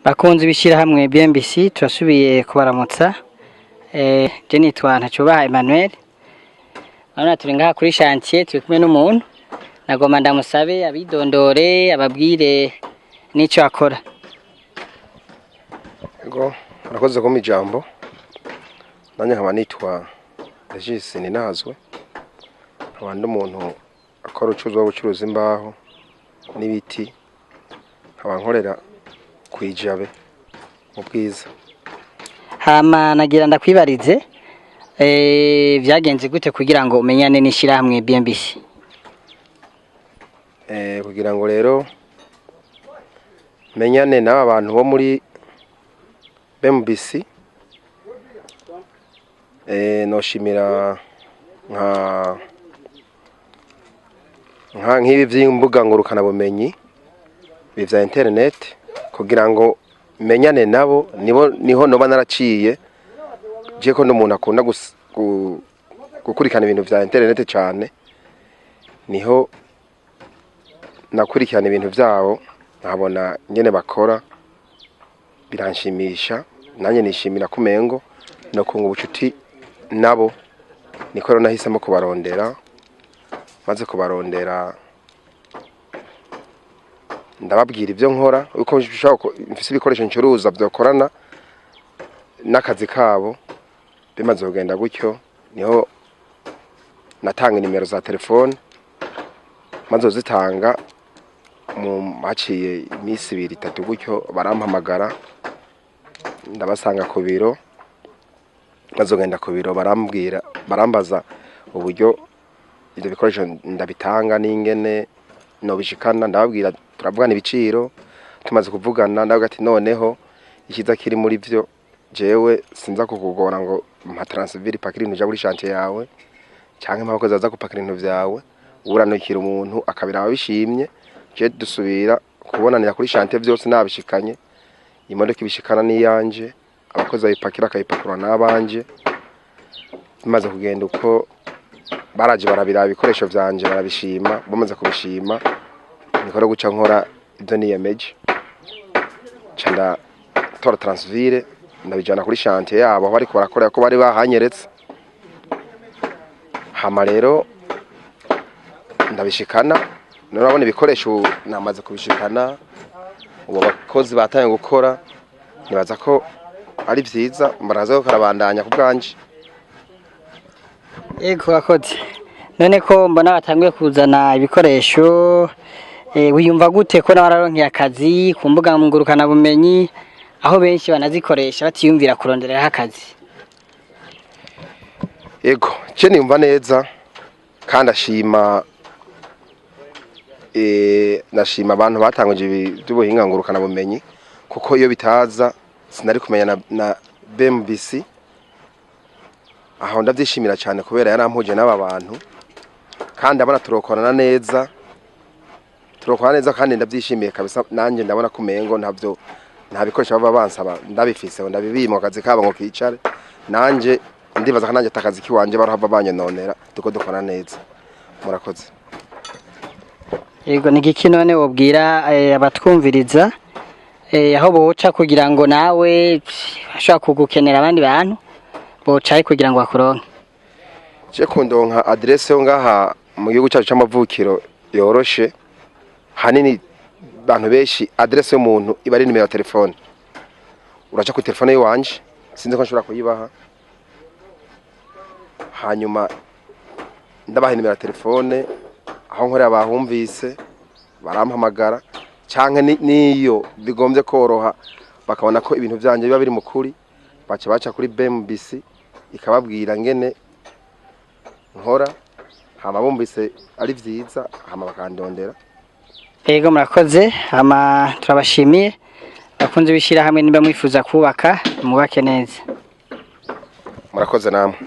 Bakunzi b'ishyirahamwe BMBC, turasubiye kubaramutsa. Je nitwa Ntacubaha Emmanuel. Urabona turi ngaha kuri chantier, turi kumwe n'umuntu. Nagomba ndamusabe abidondore, ababwire n'ico akora. Ego, murakoze kumpa ijambo. Nanjye nkaba nitwa Regis Ninazwe, nkaba ndi umuntu akora ubucuruzi bwo gucuruza imbaho n'ibiti, nkaba nkorera kw'ijabe mu Bwiza. Hama nagira ndakwibarize, vyagenze gute kugira ngo umenyane n'ishyirahamwe BMBC? Kugira ngo rero menyane n'aba bantu bo muri BMBC, noshimira nka nk'ibi vy'imbuga ngurukanabumenyi, ibi vya internet, kugira ngo menyane nabo nibo niho noba naraciye. Je ko n'umuntu akunda gukurikirana ibintu vya internet cane, niho nakurikirana ibintu vyabo, nkabona ingene bakora, biranshimisha, nanjye nishimira kumengo no kunga ubucuti nabo. Niko rero nahisemo kubarondera. Maze kubarondera, ndababwira ibyo nkora, uko mfise ibikoresho ncuruza vyokorana n'akazi kabo. Bimaze kugenda gutyo, niho natanga inimero za telefone. Maze kuzitanga, mu haciye iminsi 2, 3 gutyo, barampamagara, ndabasanga ku biro. Maze kugenda ku biro, barambwira, barambaza uburyo ivyo bikoresho ndabitanga n'ingene nobishikana. Ndababwira, turavugana ibiciro. Tumaze kuvugana, ndavuga ati: "Noneho ikiza kiri muri vyo, jewe sinza kukugora ngo mpa transvile ipakira ibintu uja kuri chantier yawe, canke mpa abakozi baza gupakira ibintu vyawe. Uranukira umuntu akabiraba bishimye, je dusubira kubonanira kuri chantier vyose nabishikanye. Imodoka ibishikana n'iyanje, abakozi babipakira akabipakura n'abanje." Bimaze kugenda uko, baraje barabiraba ibikoresho vyanje, barabishima. Bamaze kubishima, niko rero guca nkora ivyo niyemeje, nca ndatora transvile, ndabijana kuri chantier yabo aho bariko barakorera, ko bari bahanyeretse. Hama rero ndabishikana. None urabona ibikoresho namaze kubishikana, ubu abakozi batangiye gukora. Nibaza ko ari vyiza, baraza ko karabandanya ku bwanje. Yego, wakoze. None ko mbona batanguye kuzana ibikoresho, wiyumva gute ko nawe wararonkeye akazi ku mbuga ngurukanabumenyi, aho benshi banazikoresha batiyumvira kurondereraho akazi? Ego, je niyumva neza kandi ashima, nashima abantu batanguje ibi by'ubuhinga ngurukanabumenyi, kuko iyo bitaza sinari kumenya na BMBC. Aho ndavyishimira cyane kubera yarampuje n'aba bantu, kandi abona turokorana neza, turokorana neza, kandi ndavyishimiye kabisa. Nanjye ndabona kumengo ntavyo, nta bikoresho baba bansaba ndabifise, ngo ndabibima akazi kabo ngo kicare. Nanje ndibaza ko nanjye atakazi kiwanje barohava banyononera, tuko dukora neza. Murakoze. Yego, ni igiki none wobwira abatwumviriza, aho boca kugira ngo nawe bashobora kugukenera, abandi bantu bocaye kugira ngo bakuronke? Je kundonka, adresse yo ngaha mu gihugu cyacu c'amavukiro yoroshe. Hanini bantu benshi, adresse y'umuntu iba ari nimero ya telefone. Uraca ku telefone yiwanje, sinzi ko nshobora kuyibaha, hanyuma ndabaha nimero ya telefone. Aho nkorera bahumvise, barampamagara, canke niyo bigombye koroha, bakabona ko ibintu vyanje biba biri mu kuri, baca baca kuri BMBC ikababwira ngene nkora. Hama bumvise ari vyiza, hama bakandondera. Yego, murakoze. Hama turabashimiye, bakunze b'ishyirahamwe. Niba mwifuza kubaka, mwubake neza. Murakoze namwe.